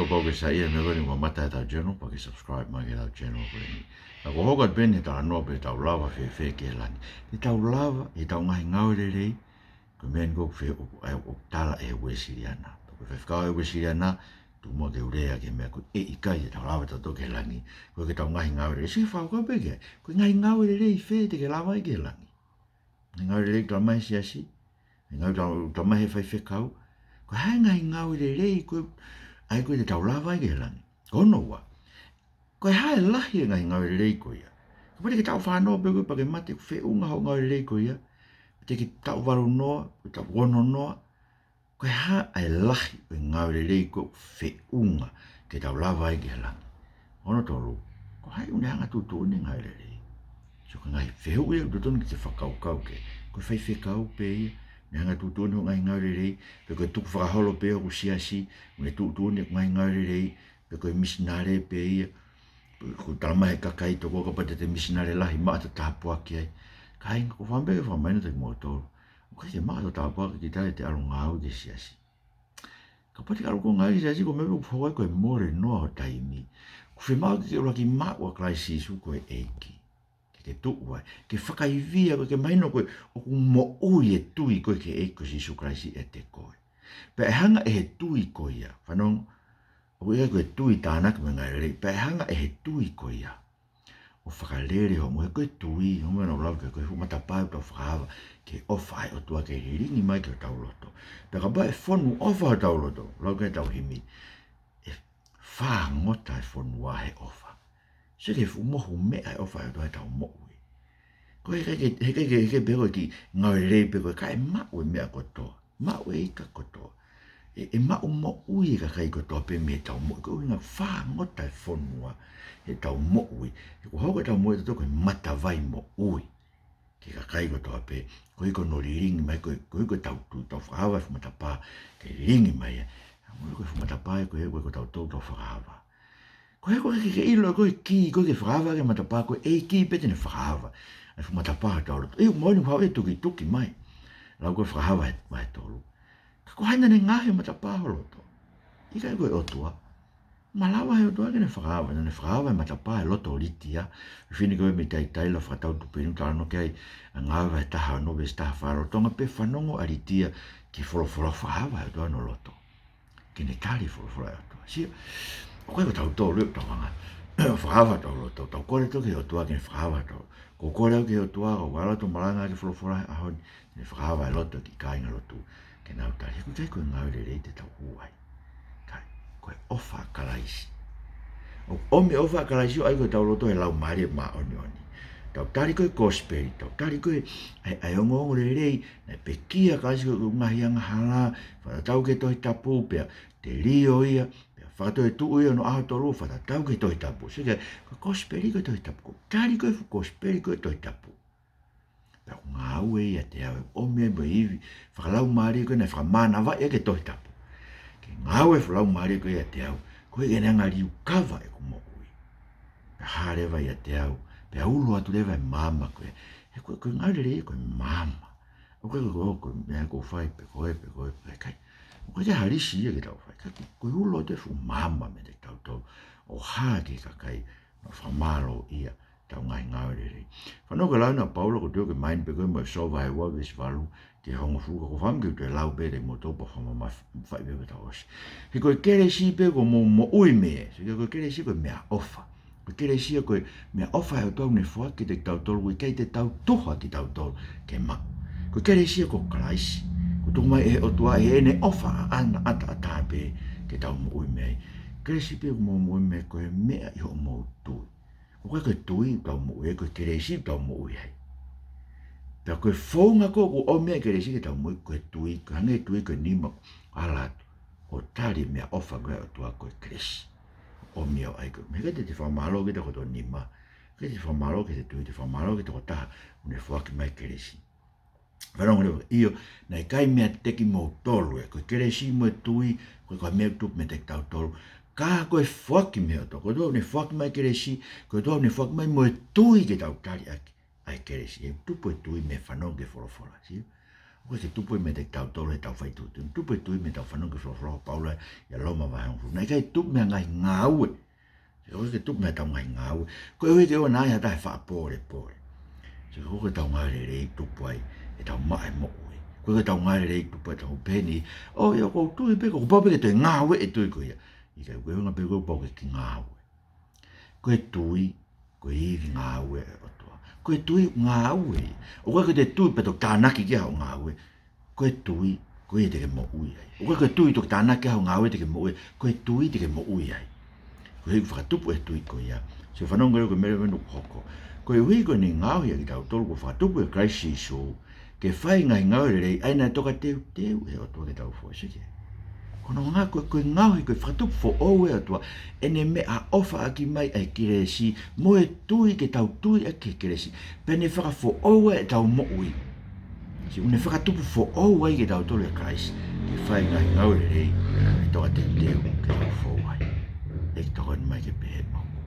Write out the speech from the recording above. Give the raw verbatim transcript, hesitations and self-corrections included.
Ko ke sa ia me vani mamata ʻetau channel, pea ke subscribe mai ki heʻetau channel ko eni. Ka ko e hoko atu pē ʻetau talanoa pe tau lava fēfē ki he langi. Te tau lava, ʻetau ngaahi ngāue lelei, ko e meʻa eni ʻoku fai ʻo, ʻo, ʻo tala ʻe he Uēsiliana. Ko e faifekau ʻa e Uēsiliana, tuku muʻa ke u lea ki he meʻa ko e ʻikai te tau lava tautolu ki he langi. Ko ʻetau ngaahi ngāue lelei, sio fakakaukau pē ki ai. Ko e ngaahi ngāue lelei fē te ke lava ai ki he langi. Ngaahi ngāue lelei ʻoku tala mai he siasi, ngaahi ngāue ʻoku tala mai he faifekau. Ko e hā e ngaahi ngāue lelei ko ē, ʻa ia ko ē te tau lava ai ki he langi. Ko hono ua, ko e hā e lahi e ngaahi ngāue lelei ko ia. Kapau te ke taʻu fā noa pē koe pea ke mate, ʻoku feʻunga hoʻo ngāue lelei ko ia. Te ke taʻu valu noa, taʻu ono noa, ko e hā e lahi ʻo e ngāue lelei ko ē ʻoku feʻunga ke tau lava ai ki he langi. Hono tolu, ko hai ʻoku ne hanga ʻo tuʻutuʻuni e ngāue lelei? So ko e ngaahi fehuʻi ia ʻoku totonu ke fakakaukau ki ai. Ko e faifekau pē ia, ne hanga ʻo tuʻutuʻuni hoʻo ngaahi ngāue lelei, pe ko e tukufakaholo pē hoku siasi, ʻoku ne tuʻutuʻuni e ngaahi ngāue lelei, pe ko e misinale pē ia, ʻoku tala mai he kakai tokua kapau te te misinale lahi maʻu ha tāpuaki ai. Kāinga, ʻoku ou fakaʻamu pē ke fakamahino kiate kimoutolu, ʻoku ʻikai ke maʻu ha tāpuaki kita ʻi heʻete ʻalu ngāue ki he siasi. Kapau te ke ʻalu koe ngāue ki he siasi, ko e meʻa pē ʻoku fou ai ko e mole noa ho taimi. ʻOku fiemaʻu ke ke ʻuluaki maʻu ʻa Kalaisi Sīsū ko e ʻEiki. Ke ke tuʻu ai, ke fakaivia koe, ke mahino ko ē ʻoku moʻui e tui ko ē ki he ʻEiki ko Sīsū Kalaisi ʻiate koe. Pea ʻe hanga ʻe he tui ko ia, fanongo, ʻoku ʻikai ko e tui tānaki mo e ngāue lelei, pea ʻe hanga ʻe he tui ko ia ʻo fakalele hoʻo moʻui. Ko e tui, hoʻo moʻui ʻoku lava ke, ko e fuʻu matapā ʻoku tau fakaava ki he ʻofa ʻa e ʻOtua ke lilingi mai ki hotau loto. Pea kapau ʻe fonu ʻofa hotau loto, lau ki ai ʻetau himi, ʻe fāngota e fonua he ʻofa. Sio ki he fuʻu mohu meʻa e ʻofa ʻa e ʻOtua heʻetau moʻui. Ko e heʻikai ke, heʻikai ke, heʻikai pē ko e kiʻi ngāue lelei pē ko ē, kae maʻu e meʻa kotoa. Maʻu e ika kotoa. ʻE, ʻe maʻu moʻui e kakai kotoa pē mei heʻetau moʻui. Ko e ʻuhinga fāngota e fonua heʻetau moʻui. He ʻoku hoko ʻetau moʻui ʻatautolu ko e matavai moʻui ki he kakai kotoa pē, koeʻuhi ko hono lilingi mai, ko e, koeʻuhi ko ʻetau tui, tau fakaava e fuʻu matapā ke lilingi mai ia. Ka mole ko e fuʻu matapā ia ko ē, ko ē ko tautolu tau fakaava. Ko e hā koā ʻoku ʻikai ke ke ʻilo ko e kī ko ē ke fakaava ki he matapā, ko e ʻEiki pē te ne fakaava e fuʻu matapā hotau loto. ʻIo, moʻoni ʻoku haʻu e tukituki mai. Lau ko e Fakahā vahe, vahe tolu. Ka ko hai naʻa ne ngaohi e matapā ho loto? ʻIkai ko e ʻOtua? Malava he ʻOtua ke ne fakaava, naʻa ne fakaava e matapā he loto ʻo Litia. Fefine ko ē mei Taiataila, fakatautupeni ʻoku talanoa ki ai ʻa Ngāue vahe taha ono veesi taha fā, lolotonga pē fanongo ʻa Litia ki he folofola, fakaava he ʻOtua hono loto ke ne tali e folofola ʻa e ʻOtua. Sio, ʻoku ʻikai ko tautolu ʻoku tau hanga ʻo fakaava hotau loto, tau kole atu ki he ʻOtua ke ne fakaava hotau loto. Ko e kole au ki he ʻOtua, ko e ʻalu atu ʻo malanga ki he folofola he ʻaho ni, ke ne fakaava e loto ki he kāingalotu ke nau tali. He ʻoku ʻikai ko e ngāue lelei te tau ʻū ai. Kae, ko e ʻofa ʻa Kalaisi. ʻOku ʻomi e ʻofa ʻa Kalaisi ʻo ʻai ki hotau loto e Laumālie Māʻoniʻoni. Tau tali ko ē e kosipeli, tau tali ko ē ʻa e, ʻa e ongoongolelei, naʻe pekia ʻa Kalaisi ki heʻetau ngaahi angahala, fakatatau ki he Tohi Tapu, pea telio ia, pea fakatoetuʻu ia ʻi hono ʻaho tolu, fakatatau ki he Tohi Tapu. Sio ki ai, ko e kosipeli ko e Tohi Tapu. Ko e tali ko ē e fuʻu kosipeli ko e Tohi Tapu, pea ʻoku ngāue ia ʻiate au, ʻoku ʻomi ai mo e ivi fakalaumālie ko ē naʻe fakamānavaʻi ʻaki e Tohi Tapu ke ngāue e fuʻu laumālie ko ē ʻiate au, koeʻuhi ke ne hanga ʻo liukava ʻeku moʻui. Pea hā leva ʻiate au, pea ulo atu leva e maama ko ē. He ko e, ko e ngāue lelei ia ko e maama. ʻOku ʻikai ko e, ko e meʻa ʻoku ou fai pē ko ē, pē ko ē, pē kai. ʻOku ʻikai ha lisi ia ke tau fai. Ka ko e, ko e ulo atu e fuʻu maama meiate kitautolu, ʻo hā ki he kakai, ʻo fakamālōʻia ʻetau ngaahi ngāue lelei. Fanongo ki he lau ʻa Paula, ko e tuʻu ke maini pē ko ē mo ʻEfesō vahe ua veesi valu ki he hongofulu, ka ʻoku ou fakaʻamu ke u toe lau pē kiate kimoutolu pea fakamamafaʻi pē ʻo tau ʻosi. He ko e kelesi pē kuo mou moʻui mei ai. Sio ki ai, ko e kelesi ko e meʻaʻofa. Ko e kelesi ia ko e meʻaʻofa ʻa e ʻOtua ʻoku ne foaki kiate kitautolu, ʻoku ʻikai te tau tuha kitautolu ke maʻu. Ko e kelesi ia ko Kalaisi. Kuo tuku mai ʻe he ʻOtua ʻi heʻene ʻofa ʻaʻana ʻataʻatā pē ke tau moʻui mei ai. Kelesi pē kuo mou moʻui mei ai, ko e meʻa ʻi hoʻomou tui. ʻOku ʻikai ko e tui ʻoku tau moʻui ai, ko e kelesi ʻoku tau moʻui ai. Pea ko e founga ko ē ʻoku ʻomi ai e kelesi ke tau moʻui, ko e tui, ko e hangē e tui ko e nima ʻoku ala atu ʻo tali e meʻaʻofa ko ē ʻa e ʻOtua ko e kelesi. ʻOmi ʻo ʻai ko ē. He ʻikai te te fakamālō ki he toko nima, ʻikai te te fakamālō ki he tui, te fakamālō ki he tokotaha ʻoku ne foaki mai e kelesi. Fanongo leva, ʻio, naʻe ʻikai meiate kimoutolu ē, ko e kelesi mo e tui, ʻoku ʻikai ko ha meʻa ʻoku tupu meiate kitautolu. Ka ko e foaki mei he ʻOtua, ko e ʻOtua ʻoku ne foaki mai e kelesi, ko e ʻOtua ʻoku ne foaki mai mo e tui ke tau tali ʻaki ʻa e kelesi. ʻE tupu e tui mei he fanongo ki he folofola, sio? ʻOku ʻikai ke tupu ia meiate kitautolu heʻetau fai tuʻutuʻuni. Tupu e tui mei heʻetau fanongo ki he folofola ʻa Paula ʻi he Loma vahe hongofulu. Naʻe ʻikai tupu mei he ngaahi ngāue. ʻOku ʻikai ke tupu mei heʻetau ngaahi ngāue. Ko e ʻuhi ke ʻoua naʻa ʻi ai ha taha ʻe faʻa pōlepole. Sio, ʻoku ʻikai ko ʻetau ngāue lelei ʻoku tupu ai ʻetau maʻa e moʻui. ʻOku ʻikai ko ʻetau ngāue lelei ʻoku tupu ai ʻetau pehē ni, ʻō ia, ʻoku ou tui pē, kuo pau pē ke toe ngāueʻi e tui ko ia. ʻIkai, ko e ʻuhinga pē ko ē ʻoku pau ke ke ngāue. Ko e tui, ko e ivi ngāue ʻa e ʻOtua. Ko e tui ngāue. ʻOku ʻikai ko e tui pē ʻoku tānaki ki ai hoʻo ngāue. Ko e tui, ko ia te ke moʻui ai. ʻOku ʻikai ko e tui ʻoku tānaki ki ai hoʻo ngāue te ke moʻui ai. Ko e tui te ke moʻui ai. Ko e ʻuhi ʻoku fakatupu e tui ko ia. Sio, fanongo ē, ko e meʻa ʻoku hoko. Ko e ʻuhi ko ʻene ngaohi ʻa kitautolu kuo fakatupu ʻe Kalaisi Sīsū ke fai e ngaahi ngāue lelei, ʻa ia naʻe tokateuteu ʻe he ʻOtua ke tau fai. Sio ki ai. Ko hono ʻuhinga ko e, ko e ngaohi, ko e fakatupu foʻou ʻe he ʻOtua ʻene meʻaʻofaʻaki mai ʻa e kelesi, mo e tui ke tau tui ʻaki e kelesi, pea ne fakafoʻou ai ʻetau moʻui. Sio, ne fakatupu foʻou ai kitautolu ʻe Kalaisi ke fai e ngaahi ngāue lelei, naʻe tokateuteu ke tau fou ai. ʻEiki, tokoni mai ke pehē mo